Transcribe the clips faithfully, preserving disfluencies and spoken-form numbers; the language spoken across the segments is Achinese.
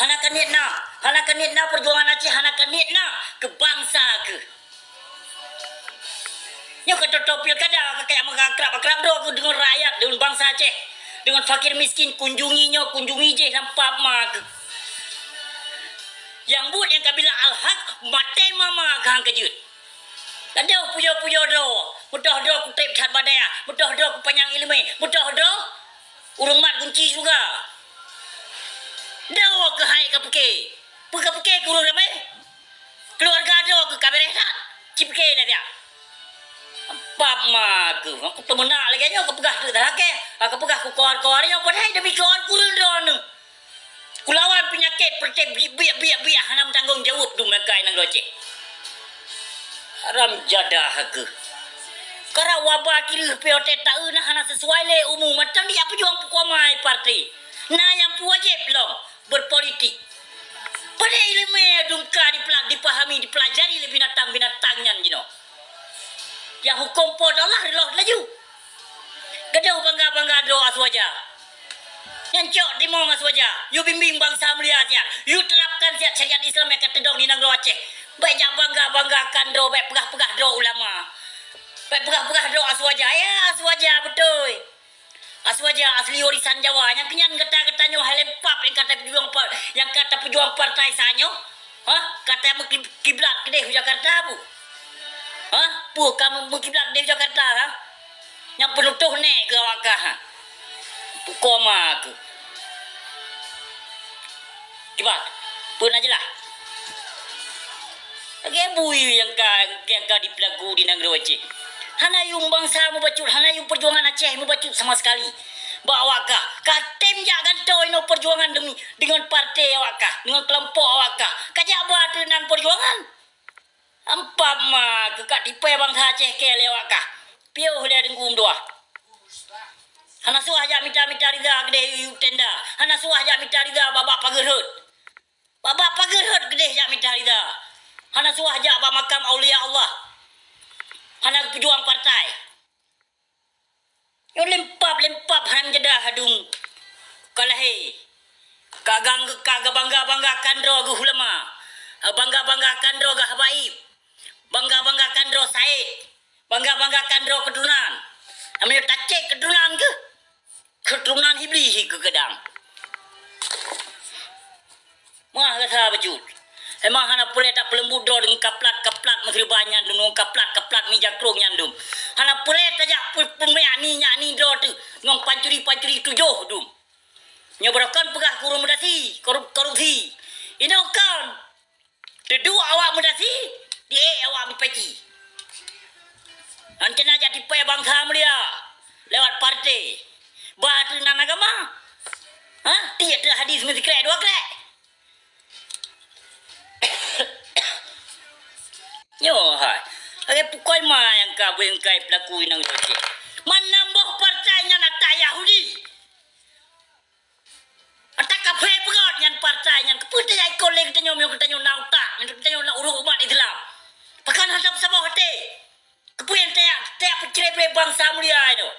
Hana keuneuk na, hana keuneuk na peujuangan Aceh, hana keuneuk na keu bansa keuh. Nyoe keu toto pilkada, keu kaya meuakrab-akrab droe keuh deungon rakyat, deungon bansa Aceh, deungon fakir miskin, kunjungi nyoe, kunjungi jih lam pap ma keuh. Nyang buet nyang ka bila al-haq, maté mama keuh han keujeuet. Gadôh pujoe-pujoe droe, meutoh droe kutreb that bak dayah, meutoh droe kupanyang iéleumé, meutoh droe ureuëng mat gunci syeuruga. Droe keuhai ka pike, peue ka pike keu ureuëng ramé? Keuluwarga droe keuh ka beureh that, cipike lé siat. Pap ma keuh, aku teumeunak lagée nyoe, kapeugah teuk that lakée, kapeugah kukoar-koar nyoe, padahai demi koar kureueng droeneuh. Kulawan peunyakét peureté biek-biek-biek hana meutanggong jaweueb dum meukai nanggroe Aceh. Haram jadah keuh. Karab waba kireuh pih watée taeu na hana sisuai lé umu mantong dijak peujuang peukuamai parti. Na nyang peuwajéb lom berpolitik. Padahai iéleumé dum ka dipela-, dipahami, dipelajari lé binatang-binatang nyan jinoe. Nyang huköm Po teu Allah reuloh laju. Gadôh bangga-bangga droe Aswaja. Nyan cok timong Aswaja, yue bimbéng bansa mulia nyan, yue teunapkan siat syariat Islam nyang ka teudong di nanggroe Aceh. Bék jak bangga-banggakan droe, bék peugah-peugah droe ulama. Bék peugah-peugah droe Aswaja. Ya, Aswaja beutôi. Aswaja asli warisan Jawa. Nyang keunyan gata-gata nyoe hai lempap nyang ka tapeujuang par-, nyang ka tapeujuang partai sanyoe. Ha? Ka tameukib-, kiblat keudeh u Jakarta, Bu? Ha? Peue ka meukiblat keudeh u Jakarta, ha? Nyang peunutoh nèk keu awak kah, ha? Pukoma keuh. Kiban, peue na jeulaih? Lagée bui nyang ka, nyang ka dipeulaku di nanggroe Aceh. Hana yuem bansa mubacut, hana yuem peujuangan Aceh mubacut sama sekali. Bak awak kah, ka tem jak gantoe inoe peujuangan demi deungon partai awak kah, deungon keulompok awak kah. Ka jak ba ateueh nan peujuangan. Ampam ma keu ka tipée bansa Aceh kée lé awak kah. Piôh lé Teungku Meutuah. Hana suah jak mita-mita rida keudeh yub tenda. Hana suah jak mita rida bak-bak pageue rhot. Bak-bak pageue rhot keudeh jak mita rida. Hana suah jak bak makam aulia Allah. Hana geupeujuang partai. Nyoe lempap-lempap haram jadah adung. Ka lahé. Ka gang-, ka gabangga-banggakan droe geuh ulama. Bangga-banggakan droe geuh habaib. Bangga-banggakan droe said. Bangga-banggakan droe keuturonan. Meunyoe tacék keuturonan keuh, keuturonan Iblih keuh keudang. Meuah gata bacut. Emang hana peureulée tapeuleumbut droe deungon kaplat-kaplat meuseuruba nyan dum, deungon kaplat-kaplat mija krông nyan dum. Hana peureulée tajak peu-, peumiak ni nyak ni droe teuh deungon pancuri-pancuri tujoh dum. Nyoe barokon peugah keu ureuëng meudasi, korup-, korupsi. Inoe kon. Teuduek awak meudasi, diék awak meupeci. Rencana jak tipée bansa mulia lewat partai. Bah teunan agama. Ha? Tiek teuh hadis meusikrek dua krek. Nyoe hai. Lagée pukoi ma nyang ka beungkai peulaku inong Aceh. Manam boh partai nyan ata Yahudi. Ata kafé beurot nyan partai nyan. Keupeue tajak ikot lé geutanyoe meunyoe geutanyoe na utak, meunyoe geutanyoe na ureuëng umat Islam? Pakon hana peusaboh até? Keupeue nyang tajak, tajak peucré-bré bansa mulia nyoe?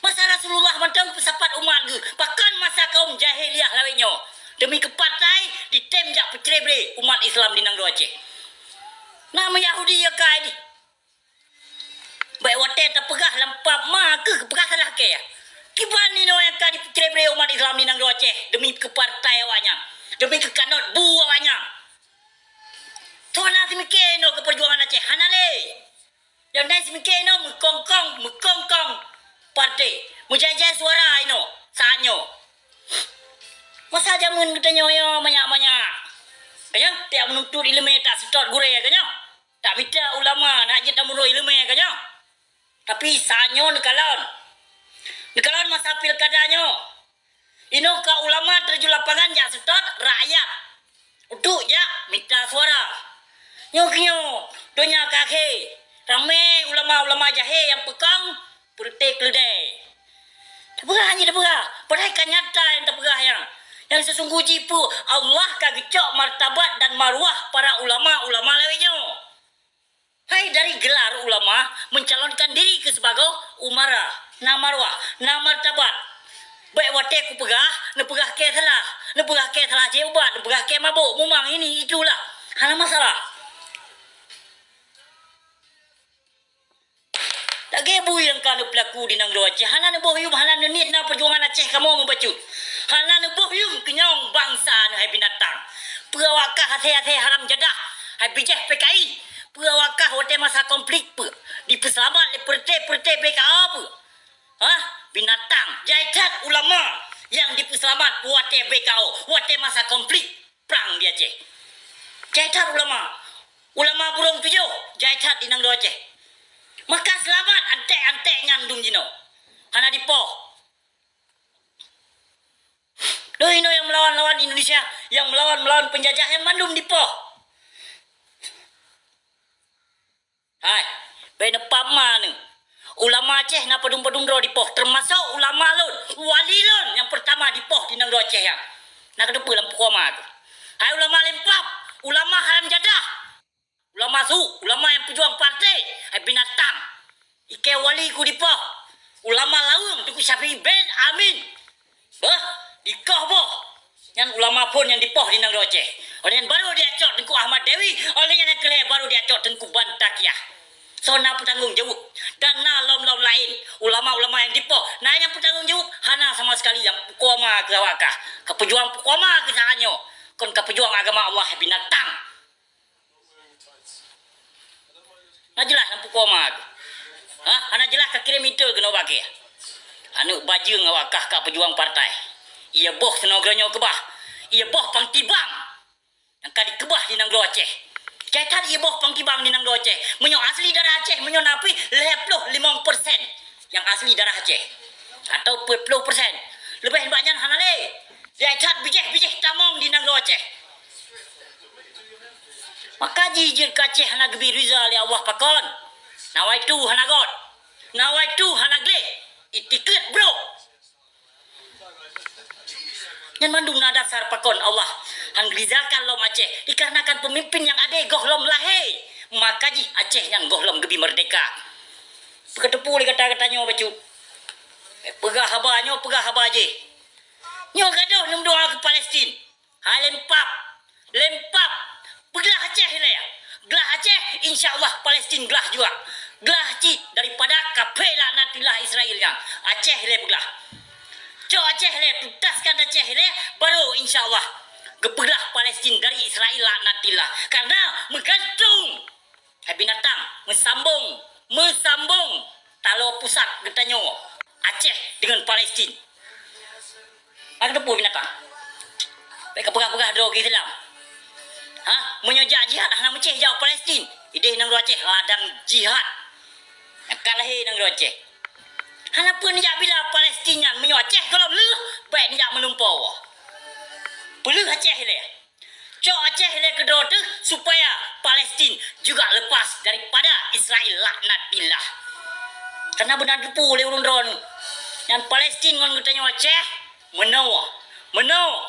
Masa Rasulullah mantong peusapat umat geuh, pakon masa kaum jahiliah lawét nyoe? Demi keu partai, ditem jak peucré-bré umat Islam di nanggroe Aceh. Na meuYahudi ya kai di. Bék watée tapeugah lam pap ma keuh peugah salah kée. Kiban inoe nyang ka dipeucré-bré umat Islam di nanggroe Aceh demi keu partai awaknyan, demi keu kanot bu awaknyan. Soe na seumiké inoe keu peujuangan Aceh? Hana lé. Nyang na seumiké inoe meukongkong, meukongkong partai, meujai-jai suara inoe saát nyoe. Masa jameun geutanyoe nyoe manyak-manyak, ka nyoe, tieb meununtut iéleumé taseutôt gurée, ka nyoe. Tamita ulama na jeuet tamunoe iéleumé ka nyoe. Tapi saát nyoe neukalon. Neukalon masa pilkada nyoe. Inoe ka ulama terjun lapangan jak seutôt rakyat untuk jak mita suara. Nyoe keunyoe donya ka akhé, ramé ulama-ulama jahé nyang peukong peureute keuleudai. Tapeugah nyoe tapeugah, padahai ka nyata nyang tapeugah nyan. Nyang seusunggoh jih peue, Allah ka geucok martabat dan maruah para ulama-ulama lawét nyoe. Hai dari gelar ulama mencalonkan diri keu sibagoe umara, na maruah, na martabat. Bék watée kupeugah, neupeugah kée salah. Neupeugah kèe salah cit ubat, neupeugah kèe mabök, mumang, ini, itulah. Hana masalah. Lagèe bui nyang ka neupeulaku di nanggroe Aceh, hana neuboh yuem, hana neuniet na peujuangan Aceh kamoe meubacut. Hana neuboh yuem keunyong bansa neuh hai binatang. Peue awak kah asèe-asèe haram jadah, hai bijèh P K I. Peue awak kah watèe masa konflik peue dipeuseulamat lé peureuté-peureuté B K O peue? Hah? Binatang. Jai that ulama nyang dipeuseulamat watèe B K O, watèe masa konflik prang di Aceh. Jai that ulama. Ulama burông tujoh jai that di nanggroe Aceh. Maka seulamat anték-anték nyan dum jinoe. Hana dipoh. Doi inoe nyang meulawan-lawan Indonesia, nyang meulawan-meulawan peunjajah nyan mandum dipoh. Hai, bèk neupama neuh. Ulama Aceh na padum-padum droe dipoh, teumasok ulama lôn, wali lôn nyang peurtama dipoh di nanggroe Aceh nyan. Na kateupeue lam pukoe ma keuh. Hai ulama lempap, ulama haram jadah, ulama su, ulama nyang peujuang partai, hai binatang. Ikèe wali ku dipoh, ulama laweueng Teungku Syafi'i bin Amin. Beuh, dikoh boh. Nyan ulama phon nyang dipoh di nanggroe Aceh. Óh lheueh nyan barô diacok Teungku Ahmad Dewi, óh lheueh nyan nyang keulhèe barô diacok Teungku Bantaqiah. Soe na peutanggong jaweueb? Dan na lom-lom laén ulama-ulama nyang dipoh. Na nyang peutanggong jaweueb? Hana sama sekali. Nyang pukoe ma keuh awak kah. Ka peujuang pukoe ma keuh saat nyoe. Kon ka peujuang agama Allah, binatang. Na jeulaih lam pukoe ma keuh? Hah? Hana jeulaih ka kirém ite keunoe bak kèe. Aneuk bajeueng awak kah ka peujuang partai. Ie boh sinoe geutanyoe keubah. Ie boh pangtibang nyang ka dikeubah di nanggroe Aceh. Jai that ie boh pangtibang di nanggroe Aceh. Meunyoe asli darah Aceh, meunyoe na pih lhèe ploh limong persen nyang asli darah Aceh. Atau peuet ploh persen. Leubeh bak nyan hana lé. Jai that bijéh-bijéh tamong di nanggroe Aceh. Maka jih jeuet keu Aceh hana geubri riza lé Allah pakon. Nawaitu hana göt. Nawaitu hana gleh. Itikeuet brok. Nyan mandum na dasar pakon Allah han geurizakan lom Aceh, dikarenakan peumimpin nyang ade gohlom lahé, maka jih Aceh nyan gohlom geubri meurdeka. Peukateupeue lé gata-gata nyoe bacut. Peugah haba nyoe, peugah haba jéh. Nyoe gadôh neumeudoa keu Palestin. Hai lempap, lempap, peuglah Aceh ilèe. Glah Aceh, insya Allah Palestin glah juga. Glah cit daripada kafé laknatillah Israel nyan. Aceh ilèe peuglah. Cok Aceh ilèe, tuntaskan Aceh ilèe, baru insya Allah geupeuglah Palestin dari Israel laknatillah. Karena meugantung Hai binatang, meusambong, meusambong taloe pusat geutanyoe, Aceh deungon Palestin. Hana teupeue binatang. Bèk kapeugah-peugah droe keu Islam. Ha? Meunyoe jak jihad hana meucéh jak Palestin, idéh nanggroe Aceh ladang jihad. Nyang ka lahé nanggroe Aceh. Hana peue neujak bila Palestin nyan, meunyoe Aceh gohlom lheueh, bèk neujak meulumpoe. Peulheueh Aceh ilèe. Cok Aceh ilèe keudroe teuh supaya Palestin juga lepas daripada Israel laknatillah. Karena beuna teupeue lé ureueng droeneuh nyan Palestin ngon geutanyoe Aceh meunoe, meunoe.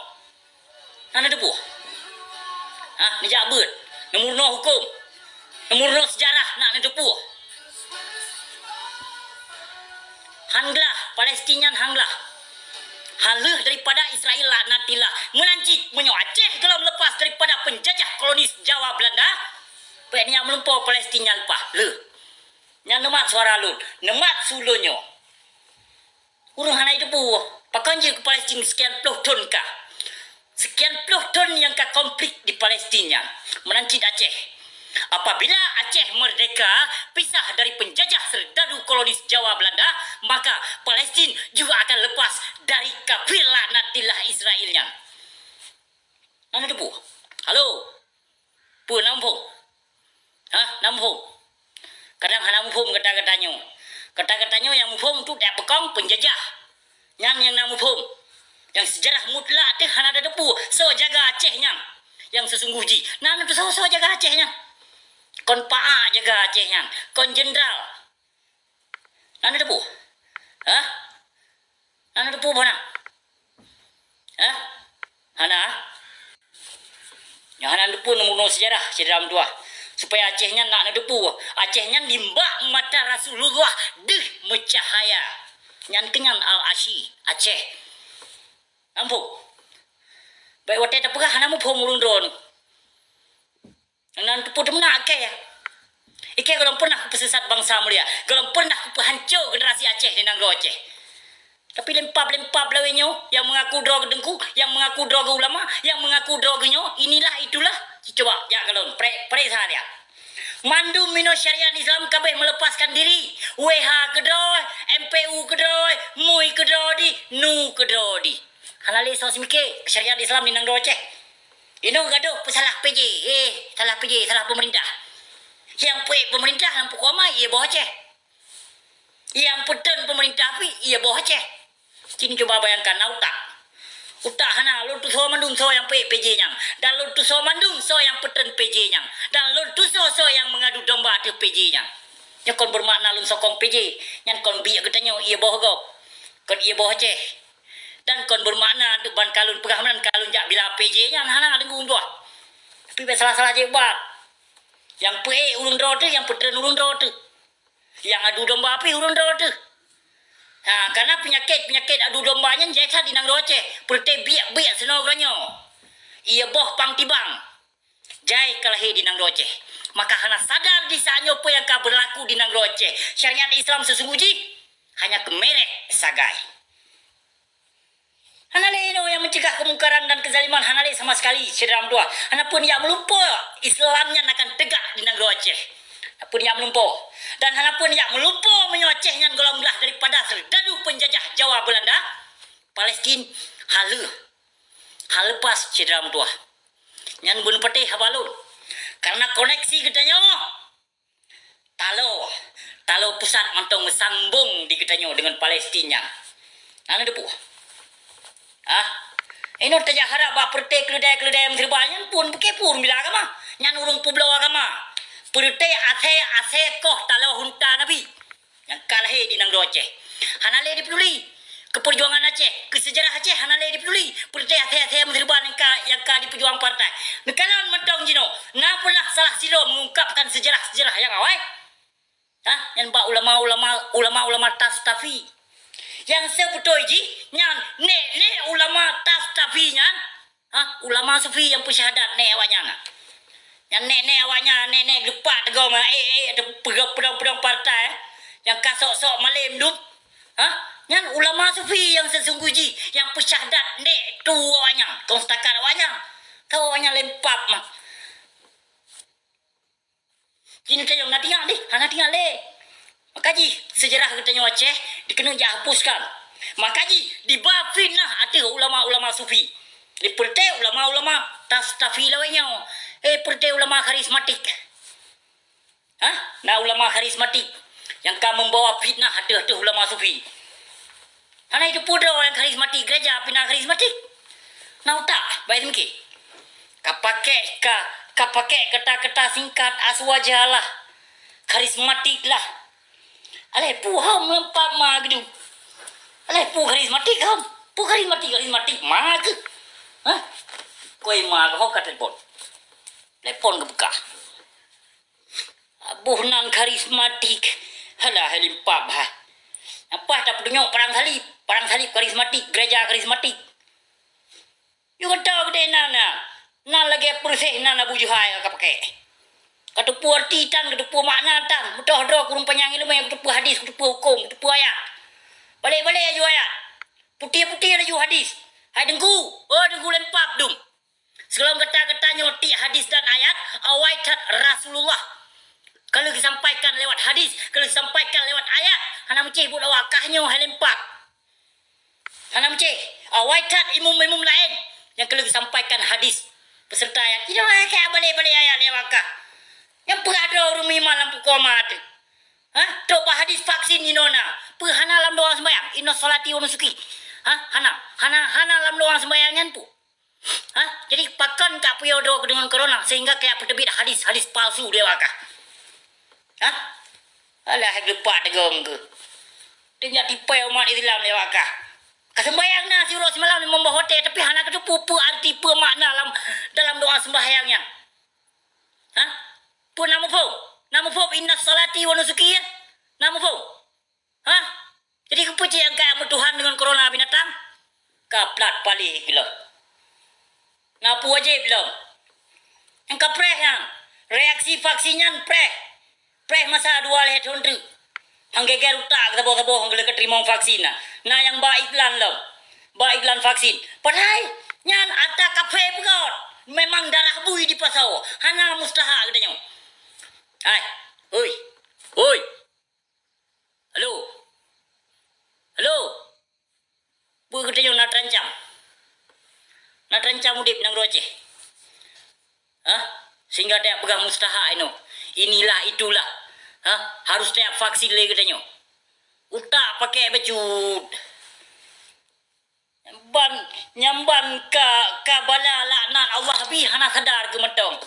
Hana teupeue. Hah, neujak beuet, neumeurunoe huköm, neumeurunoe seujarah, na neuteupeue. Han glah, Palestin nyan han glah. Han lheueh daripada Israel laknatillah. Meunan cit meunyoe Aceh gohlom lepas daripada peunjajah kolonis Jawa Belanda, bèk neujak meulumpoe Palestin nyan leupah. Lheueh. Nyan neumat suara lôn, neumat su lôn nyoe. Ureueng hana jiteupeue, pakon jeuet keu Palestin sekian ploh thon ka. Sekian ploh thon nyang ka konflik di Palestin nyan, meunan cit Aceh. Apabila Aceh merdeka, pisah dari penjajah serdadu kolonis Jawa Belanda, maka Palestin juga akan lepas dari kafir laknatillah Israel nyan. Na neuteupeue? Halo? Peue na muphom? Hah, na muphom? Kadang hana muphom gata-gata nyoe. Gata-gata nyoe nyang muphom tu dak peukong peunjajah. Nyan nyang na muphom. Nyang seujarah mutlak teuh hana tateupeue soe jaga Aceh nyan. Nyang seusunggoh jih. Na neuteupeue soe jaga Aceh nyan. Kon pa'a jaga Aceh nyan. Kon jeundral. Na neuteupeue? Hah? Na neuteupeue bah na? Hah? Hana? Nyang hana neuteupeue neumeurunoe seujarah, syedara meutuah. Supaya Aceh nyan na neuteupeue. Aceh nyan dimbak mata Rasulullah deuh meucahaya. Nyan keuh nyan Al-Asyi, Aceh. Na muphom? Bèk watèe tapeugah hana muphom ureueng droeneuh. Nan teupeu teumeunak kèe. Ikèe gohlom pernah kupeusesat bansa mulia. Gohlom pernah kupeuhanco generasi Aceh di nanggroe Aceh. Tapi lempap-lempap lawét nyoe, nyang meungaku droe geuteungku, nyang meungaku droe geu ulama, nyang meungaku droe geu nyoe, inilah itulah. Cuba jak kalon, pre-, peuriksa dia. Mandum minoe syariat Islam ka abéh meulepaskan diri. W H keudroe, M P U keudroe, MUI keudroe di, nu keudroe di. Hana lé soe seumiké syariat Islam di nanggroe Aceh. Inoe gadoh peusalah P J, eh, salah P J, salah peumeurintah. Nyang peuék peumeurintah lam pukoe ma, ié boh Aceh. Nyang peutreun peumeurintah pih, ié boh Aceh. Cit cuba bayangkan, na utak. Utak hana, lôn tusoe mandum soe nyang peuék P J nyan. Dan lôn tusoe mandum soe nyang peutreun P J nyan. Dan lôn tusoe soe nyang meungadu domba ateueh P J nyan. Nyoe kon beumakna lôn sokong P J. Nyan kon biek geutanyoe, ié boh gob. Kon ié boh Aceh. Dan kon beumakna untuk ban ka lôn peugah meunan ka lôn jak bila P J nyan, hana deungon dua. Tapi bèk salah-salah jeuet bat. Nyang peuék ureueng droe teuh, nyang peutreun ureueng droe teuh. Nyang adu domba pih ureueng droe teuh. Ha, karena peunyakét-peunyakét adu domba nyan jai that di nanggroe Aceh. Peureté biek-biek sinoe geutanyoe. Ié boh pang tibang. Jai ka lahé di nanggroe Aceh. Maka hana sadar di saat nyoe peue nyang ka beurlaku di nanggroe Aceh. Syariat Islam seusunggoh jih hanya keu merek sagai. Hana lé inoe nyang meucegah keumungkaran dan keuzaliman, hana lé sama sekali, syedara meutuwah. Hana peue jak meulumpoe Islam nyan akan teugak di nanggroe Aceh. Hana peue jak meulumpoe. Dan hana peue jak meulumpoe meunyoe Aceh nyan gohlom glah daripada seurdadu peunjajah Jawa Beulanda, Palestin, haleue. Haleue pas, syedara meutuwah. Nyan beuneupatéh haba lôn. Karena koneksi geutanyoe taloe, taloe pusat mantong meusambong di geutanyoe deungon Palestin nyan. Na neuteupeue? Hah? Inoe tajak harab bak peureté keuleudai-keuleudai meuseureuba nyan pun bukée pun bila agama. Nyan ureuëng peubloe agama. Peureté asée-asée koh taloe hunta Nabi. Nyang ka lahé di nanggroe Aceh. Hana lé dipeuduli. Keu peujuangan Aceh, keu seujarah Aceh hana lé dipeuduli. Peureté asée-asée meuseureuba nyang ka, nyang ka dipeujuang partai. Neukalon mantong jinoe, na peunah salah sidroe meungungkapkan seujarah-seujarah nyang awai? Hah? Nyan bak ulama-ulama, ulama-ulama Tastafi. Nyang seubeutôi jih nyan nek-nek ulama Tastafi nyan. Hah? Ulama sufi nyang peusyahadat nek awaknyan. Nyan nek-nek awaknyan, nek-nek geupak teugom, eh, eh, peudong-peudong partai, eh. Nyang ka sok-sok malém dum. Hah? Nyan ulama sufi nyang seusunggoh jih, nyang peusyahadat nek tu awaknyan, kong setakat awaknyan. Keu awaknyan lempap mah. Jih neutanyong na tinggai deh, hana tinggai lé. Maka jih seujarah geutanyoe Aceh dikeuneuk jihapuskan. Maka jih diba fitnah ateueh ulama-ulama sufi. Di peureté ulama-ulama Tastafi lawét nyoe. Eh, peureté ulama karismatik. Hah? Na ulama karismatik nyang ka membawa fitnah ateueh-ateueh ulama sufi. Hana itu pudro nyang karismatik gereja pina karismatik. Na utak, baik mungkin. Ka pakai, ka, ka pakai kata-kata singkat aswaja lah. Karismatik lah. Aleh pu hom lampak ma gitu. Aleh pu karismatik hom. Pu karismatik, karismatik ma ke? Hah? Koi ma ke ho ka telepon. Telepon ke bekah. Boh nan karismatik. Halah, hai limpab, ha. Apa tapeutunyok parang salib? Parang salib karismatik, gereja karismatik. Yue gata geude nan, na. Nan lagée peureuseh nan Abu Jahal ka pakai. Ka teupeue arti tan, ka teupeue makna tan. Meutoh droe kureueng panyang ileumé, ka teupeue hadis, ka teupeue huköm, ka teupeue ayat. Balek-balek laju ayat. Putéh-putéh laju hadis. Hai Teungku, oh Teungku limpab dum. Sigohlom gata-gata nyoe tiek hadis dan ayat, awai that Rasulullah ka lheueh geusampaikan lewat hadis, ka lheueh geusampaikan lewat ayat, hana meucéh buet awak kah nyoe hai limpab. Hana meucéh, awai that imum-imum laén nyang ka lheueh geusampaikan hadis beuseureuta ayat. Jinoe hai kah balek-balek ayat nyang awak kah. Nyang peugah droe ureuëng meuiman lam pukoe ma teuh. Hah? Trok bak hadis vaksin jinoe na. Peue hana lam doa seumbahyang? Inna sholati wa nusuki. Hah? Hana, hana, hana lam doa seumbahyang nyan peue? Hah? Jadi pakon ka peuyo droe deungon corona sehingga kaya peuteubiet hadis-hadis palsu di awak kah? Hah? Alah, hai geupak teugom keuh. Teunyak tipée umat Islam di awak kah. Ka seumbahyang na siuroe simalam limong boh watée, tapi hana kateupeue peue arti, peue makna lam, dalam doa seumbahyang nyan. Hah? Peue na muphom? Na muphom inna sholati wa nusuki, ya? Na muphom? Hah? Jadi keupeue cit nyang kaya meutuhan deungon corona binatang? Ka plat palé geuloh. Na peue wajéb lom. Nyang ka preh nyan, reaksi vaksin nyan preh. Preh masa dua lhèe thôn treuk. Han geugèt utak saboh-saboh nyang ka teurimong vaksin na. Na nyang ba iklan lom. Ba iklan vaksin. Padahai nyan ata kaphé beugöt. Memang darah bui dipasoe. Hana mustahak geutanyoe. Hai, hoi. Hoi. Halo. Halo. Peue geutanyoe na terancam? Na terancam udép nanggroe Aceh? Hah? Sehingga tajak peugah mustahak inoe. Inilah, itulah. Hah? Harus tajak vaksin lé geutanyoe. Utak pakék bacut. Ban, nyang ban ka, ka bala laknat Allah bri hana sadar keu mantong.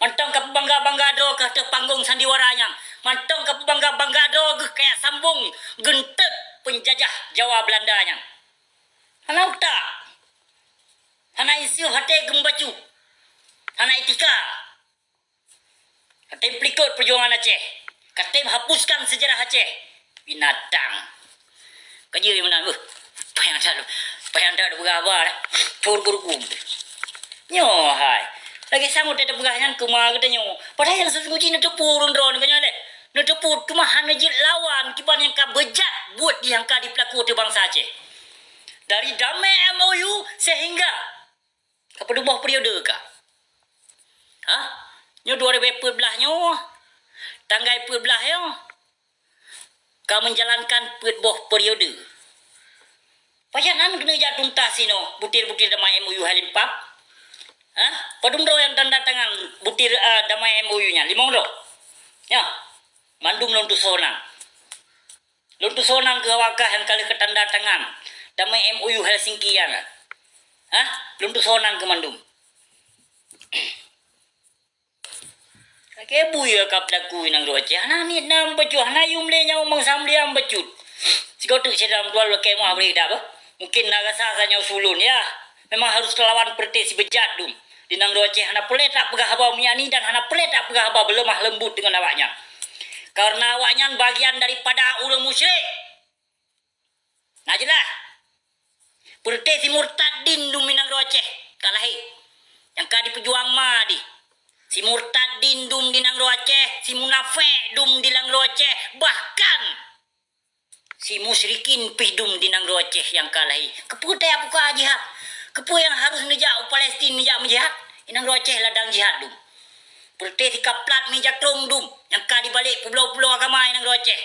Mantong ka peubangga-bangga droe keu ateueh panggong sandiwara nyan. Mantong ka peubangga-bangga droe geuh kajak sambong geunteut peunjajah Jawa Beulanda nyan. Hana utak. Hana iseue até geumeubacut. Hana itika. Katem peulikot peujuangan Aceh. Katem hapuskan sejarah Aceh. Binatang. Ka jeuet meunan beuh. Payah that, payah that peugah haba dah. Pur gurgum. Nyoe hai. Lagèe sangat teupeugah nyan keuma geutanyoe. Padahai nyang sesungguhnya neuteupeue ureueng droeneuh nyoe lé. Neuteupeue teuma hana jeuet lawan kiban nyang ka beujat buet nyang ka dipeulaku ateueh bansa Aceh. Dari damé M O U sehingga ka padum boh periode ka? Hah? Nyoe dua ribu peuet blah nyoe, tanggai peuet blah nyoe, ka menjalankan peuet boh periode. Pajan nan keuneuk jak tuntas inoe butir-butir damai M O U hai lempap? Hah? Padum droe nyang tanda tangan butir, ah, damai M O U nyan? Limong droe. Nyoe, mandum lôn tusoe nan. Lôn tusoe nan keu awak kah nyang ka lheueh katanda tangan damai M O U Helsinki nyan. Hah? Lôn tusoe nan keu mandum. Lagèe bui ka peulaku nanggroe Aceh. Hana niet na meubacut, hana yum lé nyawa meusam liam bacut. Sigoe teuk syedara meutuah lôn lakèe meuah bri dah beuh. Mungkin na rasa tanyoe su lôn, ya. Memang harus talawan peureuté sibeujat dum. Di nanggroe Aceh hana peureulèe tapeugah haba meuyani dan hana peureulèe tapeugah haba beuleumah leumbot deungon awaknyan. Kareuna awaknyan bagian daripada ureueng musyrik. Na jeulaih. Peureuté si murtad din dum di nanggroe Aceh ka lahé. Nyang ka jipeujuang ma di. Si murtad din dum di nanggroe Aceh, si munafék dum di nanggroe Aceh, bahkan si musyrikin pih dum di nanggroe Aceh nyang ka lahé. Keupeue tajak buka jihad? Keupeue nyang harôh neujak u Palestin neujak meujihad? Di nanggroe Aceh ladang jihad dum. Peureuté si kaplat mi jatrong dum nyang ka jibalek pulo-pulo agama di nanggroe Aceh.